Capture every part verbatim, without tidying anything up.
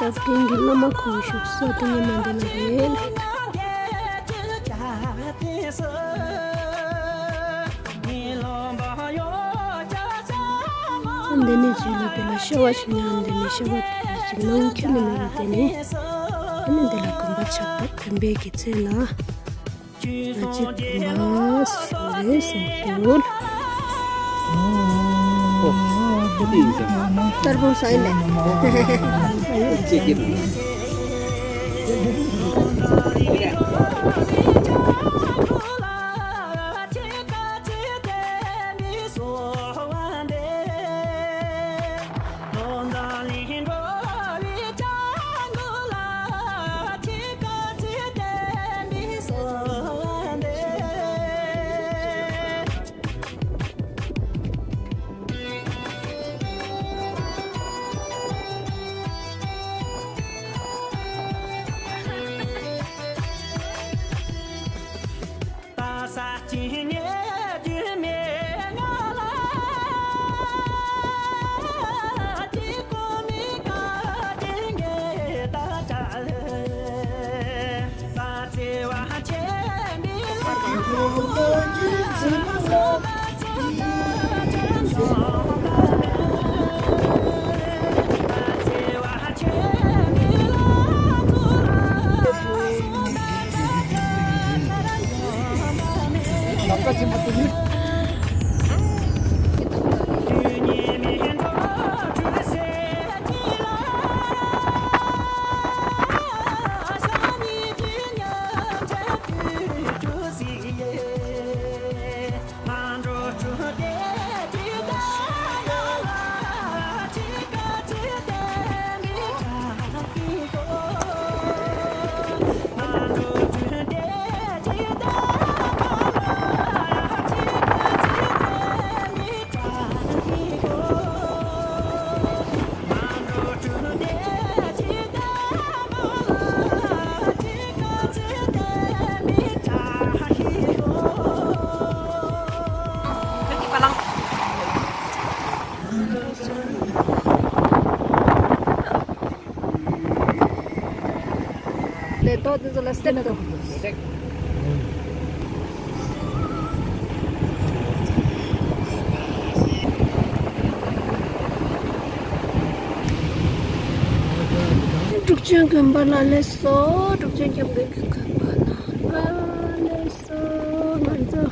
སྟབས་བསྟུན་གྱི་བླ་མ་ཁོང་བཞུགས་ས་དེ་ཉི་མ་འདི་ལ་རེད། འདི་ནས་རྗེས་ལ་དེ་ལ་ཤ་བ་ཞིག་ཉར། འདི་ནས་ཤ་བ་དེ་ཅིག་ནང་ཁྱོན་ནས་མེད་པ་དེ་ནས། ཨ་ནི་འདི་ལ་གོམ་པ་ཆག་པ་གོམ་པའི་གི་ཚེ་ལ། ང་ཅི་གོམ་པ་སུ་རེད་སུ་འདུག་ཨོ། ཁོ་དེ་ཡིན་ཀྱང་། ཏར་བུང་ས་ཡིན་ལེ། ཅེ་ཀི་རུ། ལས་ཏོག་དེ་ཚོ་ལ་སེམས་དང་། འབྲུག་ཆེན་དགོན་པ་ལ་སླེབས་སོང་། འབྲུག་ཆེན་སྐྱབས་མགོན་གྱི་དགོན་པ་ནང་ལ་སླེབས་སོང་། ང་ཚོ།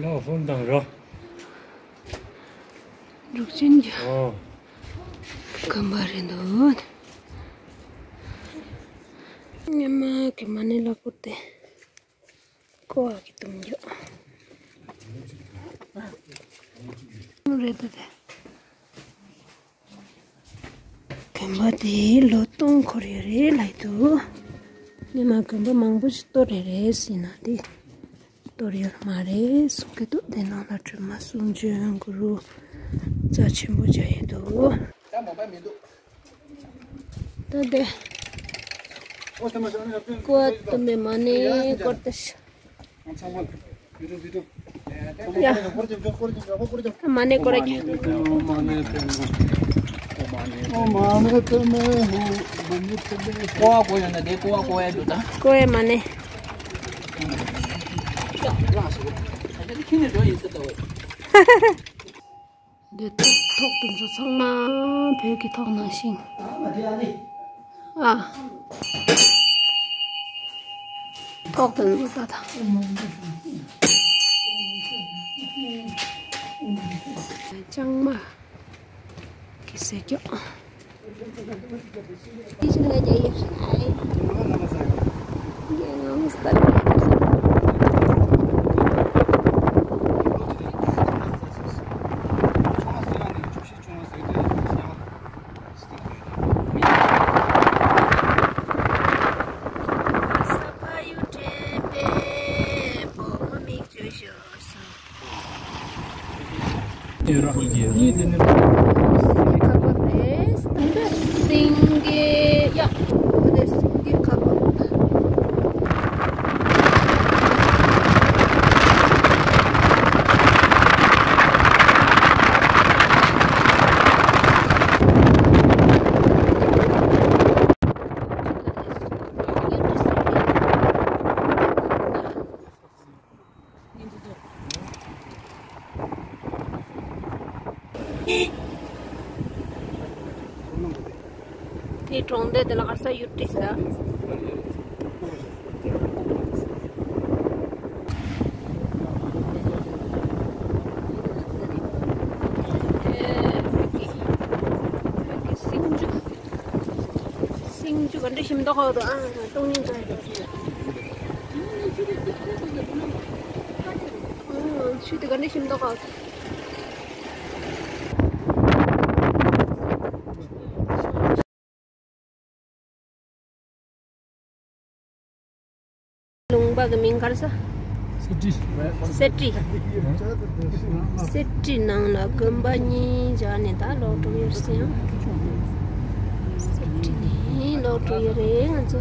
ལ་ཧོན་དང་ར། འབྲུག་ཆེན་གྱི་ཨོ། དགོན་པ་རེད་འདུག་ཉི་མ་གི་མ་ཎི་ལ་བསྐུར་ཏེ། ཀོ་བ་གི་དུམ་རྒྱུ་རེད་འདུག་སྟེ། དགོན་པ་དེ་ལོ་སྟོང་འཁོར་ཡོད་རེད་ལབ་འདུག་ཉི་མ་དགོན་པ་མང་པོ་ཞིག་གཏོར་རེད་རེད་ཟེར་ན་དེ། གཏོར་ཡོད་མ་རེད་གསུང་གི་འདུག་དེ་ནང་ལ་སྒྲོལ་མ་གསུང་བྱོན་གུ་རུ་རྩ་ཆེན་པོ་བྱ་ཡི་འདུག་ད་དེ་ཀོ་བ་དུ་མའི་མ་ཎི་བསྐོར་ཏེ་ཤ། ཡ། མ་ཎི་བསྐོར་རྒྱུ། ཀོ་བ་བསྐོར་ཡོད་ན་དེ་ཀོ་བ་བསྐོར་ཡ་འདུག་ད། ཀོ་བའི་མ་ཎི། འདི་ཐོག་ཐོག་དེ་ཚོ་ཚང་མ་བོད་ཀྱི་ཐོག་ནང་བཞིན། ཨ། ཐོག་དེ་ཚོ་ད་ད། ལྕང་མ་གི་ཟས་སྐྱོང་། ཡོད་ར། ཡིན་དེ་ནི། ཁ་པར་རེད། དེ་གྲོང་སྡེ་དེ་ལ་ག་ས་ཡུལ་བྲིས་ས། སེང་ཆུ། སེང་ཆུ་ག་འདྲ་ཞིམ་མདོག་ཁ་འདུག་ཨ། སྟོང་ཉིན་ཚོ། ཆུ་དེ་ག་འདྲ་ཞིམ་མདོག་ཁ་འདུག་ལུང་པ་གི་མིང་ག་རེ་ཟེར། སེ་ཏྲི། སེ་ཏྲི། སེ་ཏྲི་ནང་ལ་དགོན་པ་གཉིས་བཞག་ནས་ད་ལོག་འགྲོ་ཡོད་ཟེར་ཡང་། སེ་ཏྲི་ནས་ལོག་འགྲོ་ཡོད་རེད་ང་ཚོ།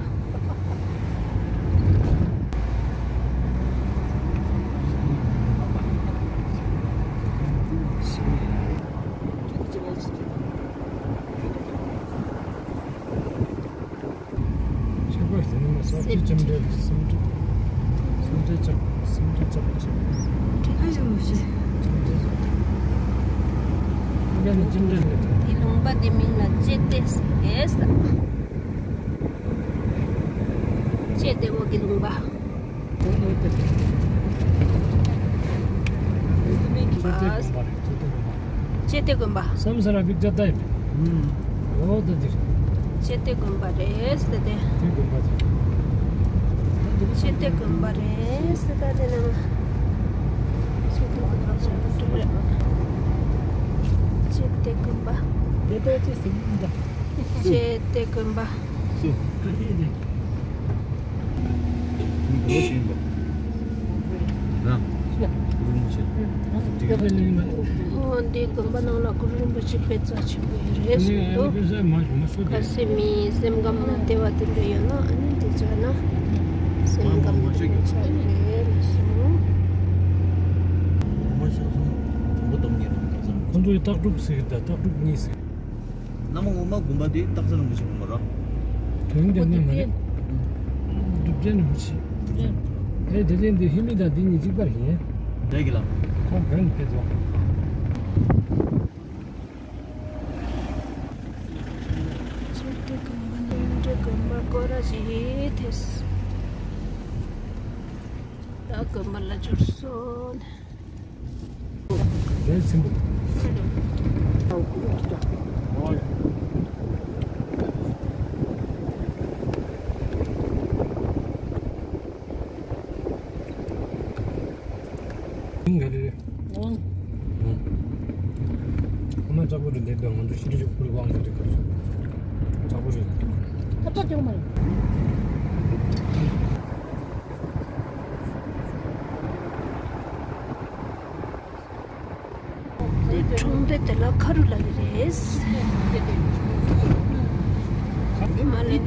ཁྱད་པར་དེ་ནི་མ་སོགས་ཀྱི་ཅམ་འདྲེ་སུམ་འདྲེ། སུམ་འདྲེ་ལྕགས། སུམ་འདྲེ་ལྕགས་ཀྱི་ཞབས། ཨ་ཡོ་ཞེས། ཁྱེད་ཀྱ་ནི་ཅམ་འདྲེ་ལས། དེ་ལུང་པ་དེ་མིང་ལ་ལྕེ་བདེ་ཟེར། ལྕེ་བདེ་བོ་གི་ལུང་པ། ལྕེ་བདེ་དགོན་པ་རེད། ལྕེ་བདེ་དགོན་པ། བསམ་ས་ར་བིག་ཏྲ་ཏའི་རེད། ཨོ་ད་འདིར། ལྕེ་བདེ་དགོན་པ་རེད་ཟེར་ཏེ། དེ་དགོན་པ་རེད། ལྕེ་བདེ་དགོན་པ་རེད་ཟེར་ད་དེ་ནང་། ལྕེ་བདེ་དགོན་པ་ཟེར་ཏེ་རེད། ལྕེ་བདེ་དགོན་པ། དེ་ལྟར་ཅི་ཟེར་མིན་ད། ལྕེ་བདེ་དགོན་པ། སུ། ཨ་ནི་དེ། ཨོ་འདི་དགོན་པ་ནང་ལ་གུ་རུ་རིན་པོ་ཆེ་དཔེ་རྩ་ཆེན་པོ་ཡོད་རེད་གསུངས་འདུག་ཁ་སེམས་མི་སེམས་ཁམས་ལ་བདེ་བ་དེ་འདྲ་ཡོད་ན་ཨ་ནི་དེ་ཆགས་ན་སེམས་ཁམས་དེ་འདྲ་ཆགས་ཡོད་རེད་ལ་སོང་། ཁོང་ཚོས་སྟག་གྲུབ་ཟེར་གི་ད་སྟག་གྲུབ་གཉིས་ཟེར། བླ་མ་ངོ་མ་དགོན་པ་དེ་སྟག་འཚེར་རིན་པོ་ཆེ་དགོན་པ་ར། དོན་དེ་ནི་མ་རེད། སྒྲུབ་ཆེན་རིན་པོ་ཆེ། ཨེ་དེ་ལས་འདི་ཧི་མི་དང་འདི་གཉིས་གཅིག་པ་རེད། འདྲ་གི་ལ། ཁོང་བོད་ནས་ཕེབས་སོང་། ཆོས་སྡེ་དགོན་པ་ནང་འདྲ་དགོན་པ་སྐོར་ར་ཞིག་ཐེབས། ད་དགོན་པ་ལ་འབྱོར་སོང་། རེད་སྲིན་པོ། ཡིན་ག་རེ་རེད། ཨོ། ཨོ། ཁོ་མ་ལྕགས་པོ་རེད་འདེབས་དང་ང་ཚོ་ཤི་རི་ཅིག་ཁུར་དབང་ཞུ་དུས་སྐབས་སུ། ལྕགས་པོ་རེད། ཨ་ཏོ་ཅོག་མ་རེད། དེ་གྲོང་སྡེ་དེ་ལ་ཁ་རུ་ལ་ཡི་རེད། མ་ལེ།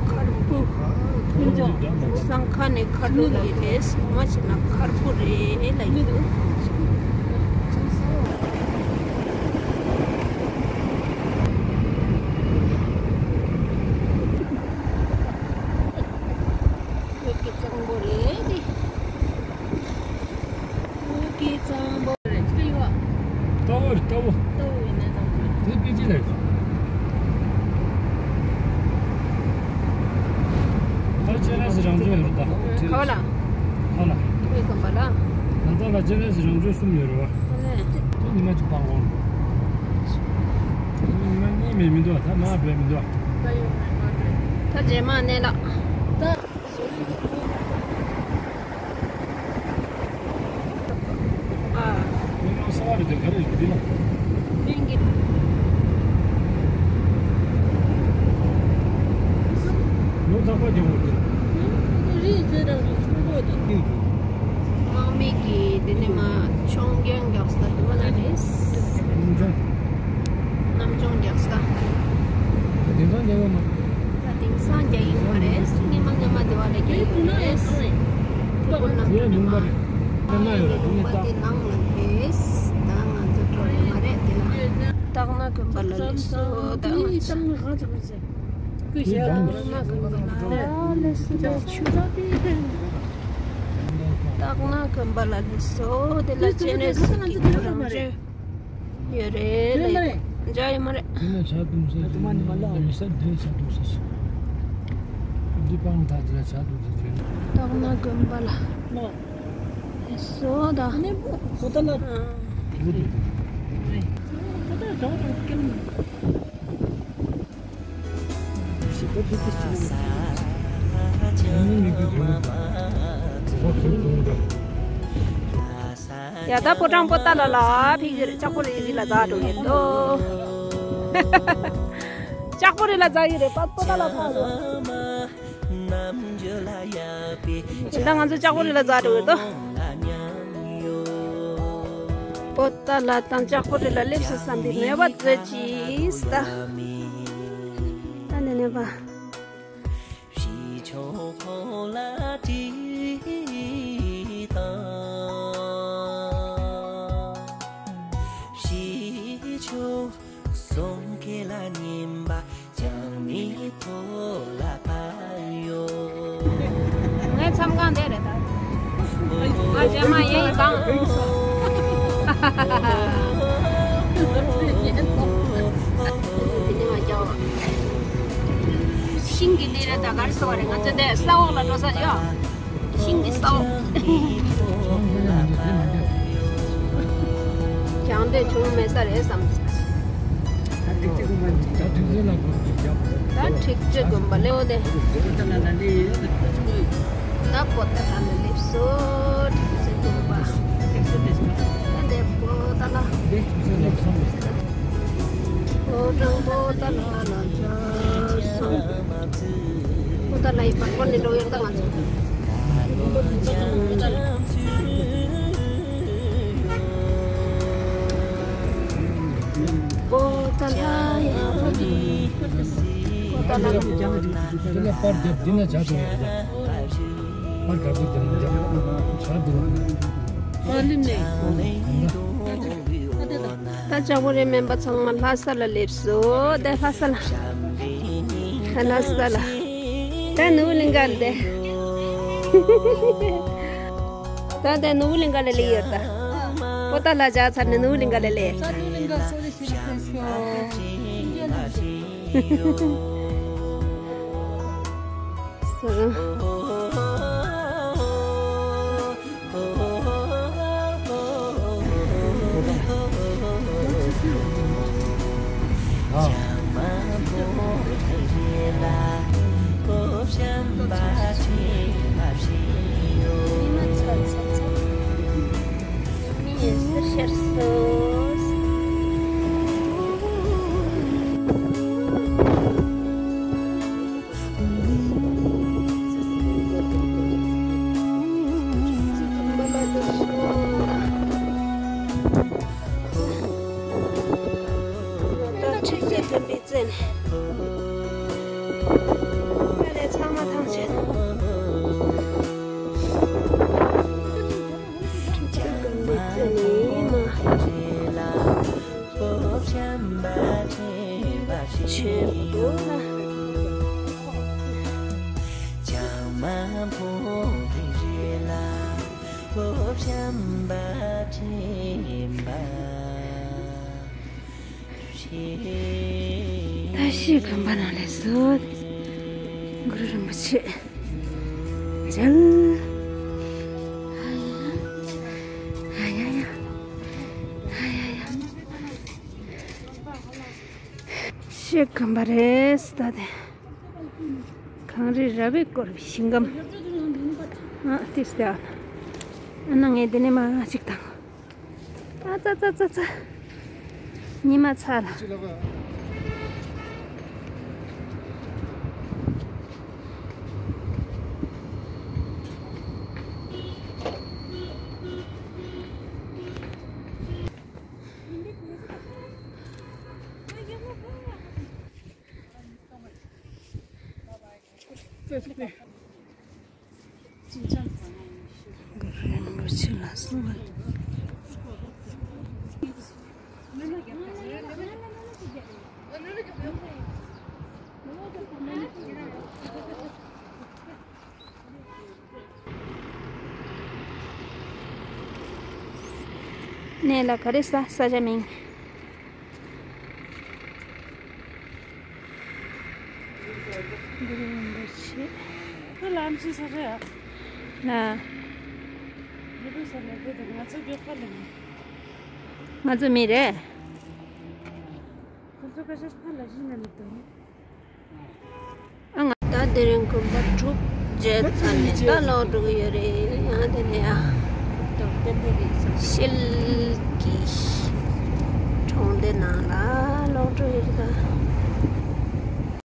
ཁར་པུ། སང་ཁ་ནས་ཁ་རུ་ལ་ཡི་རེད། མ་བྱས་ན་ཁར་པུ་རེད་ལ་ཡི་འདུག་བོད་ཀྱི་གཙང་པོ་རེད་དེ། ཨོ་ཀེ། གཙང་པོ་རེད། ཅི་ཡོད། ལྟ་བུ་རེད། ལྟ་བུ། ལྟ་བུ་ཡིན་ན་གཙང་པོ་རེད། དེ་པི་ཅི་ལ་ཡོད། ད་ཅི་ལ་སི་རང་བྱོན་ཡོད་ད། ག་བ་ལ། ཧ་ལ། ཁོའི་དགོན་པ་ལ། ད་ལྟ་ལ་ཅི་ལ་སི་རང་བྱོན་གསུམ་ཡོད་རེད་བ། ཨ་ལས། དེ་ཉི་མ་གཅིག་སྤང་དགོས་རེད། ཉི་མ་གཉིས་མེད་མི་འདུག་ད་མ་བྲོས་མི་འདུག་ད་ཡོད་མེད་མ་བྲོས། ད་རྗེས་མ་གནས་ལགས། ད། དམག་མི་གི་དེ་ནས་མ་མཆོང་རྒྱག་ས་དེ་བ་ལ་རེད། གནམ་མཆོང་རྒྱག་ས། དེང་སང་རྒྱག་ཡོད་མ། ད་དེང་སང་རྒྱག་ཡོད་མ་རེད། སྔོན་མ་སྔོན་མ་དེ་བ་ལ་རྒྱག་ཡོད་རེད། དེ་ཀུན་ལ་དེ་ཡང་ལུང་པ་རེད། དེ་ན་ཡོད་རེད། དེ་ནི་ད་དེ་ནང་ལ་རེད། ད་ང་ཚོ་འགྲོ་ཡོད་མ་རེད་དེ་ལ། སྟག་སྣ་དགོན་པ་ལ་སླེབས་སོང་། ད་ང་ཚོ་སྟག་སྣ་དགོན་པ་ལ་སླེབས་སོང་། ད་ཆུ། སྟག་སྣ་དགོན་པ་ལ་སླེབས་སོང་། དེ་ལ་སྤྱན་རས་གཟིགས་ཀྱི་རང་བྱོན་ཡོད་རེད་ལ། འཇའ་ མ་རེད། དེ་ལ་ཇ་འཐུང་ས་དེ་ལ་ཡིན་ས་དེ་ཇ་འཐུང་ས་སོ། འདི་སྤང་ཐག་དེ་ལ་ཇ་འཐུང་ས་དེ་ལ། སྟག་སྣ་དགོན་པ་ལ། ཨེ་སོ་ད། ཨ་ནི་པོ་ཏ་ལ། ཨ། པོ་ཏ་ལ་ཇ་འཐུང་ས་སྐྱེལ་མི། ཡ་ད་ཕོ་བྲང་པོ་ཏ་ལ་ལ་ཕེབས་ཀྱི་རེད། ལྕགས་པོ་རི་ལ་འཛེགས་འགྲོ་གི་འདུག། ལྕགས་པོ་རི་ལ་འཛེགས་ཀྱི་རེད། པོ་ཏ་ལ་ཕེབས་འགྲོ། ད་ང་ཚོ་ལྕགས་པོ་རི་ལ་འཛེགས་འགྲོ་གི་འདུག། པོ་ཏ་ལ་དང་ལྕགས་པོ་རི་ལ་སླེབས་སོང་བསམ་པའི་མོས་པ་མཛོད་ཅིག་ད། ད་ནས་ནས་པ། ངའི་མཚམས་ཁང་འདི་རེད་ད། ང་རྗེས་མ་ཡིན་གང་། ཤིང་གི་འདི་རེད་ད། ག་རེ་ཟེར་བ་རེད། ང་ཚོ་འདི་ས་འོག་ལ་འགྲོ་ས་ཡོད། ཤིང་གི་ས་འོག། ཀྱང་འདོད་ཆུང་མེད་ས་རེད་བསམ། ད་ཁྲིག་ཆེ་དགོན་པ་ལེའོ་དེ། ད་པོ་ཏ་ལ་ལ་སླེབས་སོ། ཁྲིག་ཆེ་དགོན་པ། ད་དེ་པོ་ཏ་ལ། ཕོ་བྲང་པོ་ཏ་ལ་ལ་འབྱོར་སོང་། པོ་ཏ་ལ་ཡི་བར་སྐོར་ནས་འགྲོ་ཡོང་ད་ང་ཚོ། པོ་ཏ་ལ་ཡི། པོ་ཏ་ལ་ལ། དེ་ལ་པར་རྒྱབ་འདི་ན་བྱ་དུ་ཡོད་ད། པར་རྒྱབ་འདི་ན་བྱ་དུ། པར་ལིན་ནས། ད་ལྕགས་པོ་རི་སྨན་པ་ཚང་མ་ལྷ་ས་ལ་སླེབས་སོ། ད་ལྷ་ས་ལ། ད་ལྷ་ས་ལ། ད་ནུབ་གླིང་ག་ལ་བསྡད། ད་ད་ནུབ་གླིང་ག་ལ་སླེབས་ཡོད་ད། པོ་ཏ་ལ་བཞག་ཚར་ནས་ནུབ་གླིང་ག་ལ་སླེབས་ཡོད་ད། སོ། ད་ཁྲིག་ཆེ་དགོན་པའི་རྩེ་ནས། ད་ནས་ཚང་མ་ཐང་ཆད། ཁྲིག་ཆེ་དགོན་པའི་རྩེ་ནས་མ། ཆེན་པོ་ལ། ད་ཤི་གམ་པ་ནང་ལས་སུ་གུ་རུ་རིན་པོ་ཆེ་མཇལ། ཨ་ཡ་ཡ། ཨ་ཡ་ཡ། ཨ་ཡ་ཡ། ཤི་གམ་པ་རེད་ད་དེ། གངས་རི་ར་བས་བསྐོར་བའི་ཞིང་ཁམས། ཨ་ཏིས་ཏེ་ཨ་ན་ངས་འདི་ནས་མ་གཅིག་དང་། ཨ་ཙ་ཙ་ཙ་ཙ། ཉི་མ་ཚ་ལ། རིན་པོ་ཆེ་ལ་གསོལ་བ། གནས་ལ་ག་རེ་ཟ་ས་ཆ་མིང་། འདི་རུ་འདི་ཆེ། ཁ་ལམ་ཆེ་ས་རེད། ན། འདི་རུ་ས་ན་དེ་དང་ང་ཚོ་མགྱོགས་པ་ལ་མི། ང་ཚོ་མི་རེད། ཁོ་ཚོ་ཁ་ཤས་ཕར་ལ་གཞི་ན་མི་འདུག་ཨ་ང་ད་དེ་རིང་གོམ་པ་དྲུག་བརྒྱབ་ཚར་ནས་ད་ལོག་འགྲོ་གི་ཡོད་རེད། ཡང་དེ་ནས་ཡ་ཤེལ་གྱི་གྲོང་སྡེ་ནང་ལ་ལོག་འགྲོ་ཡོད།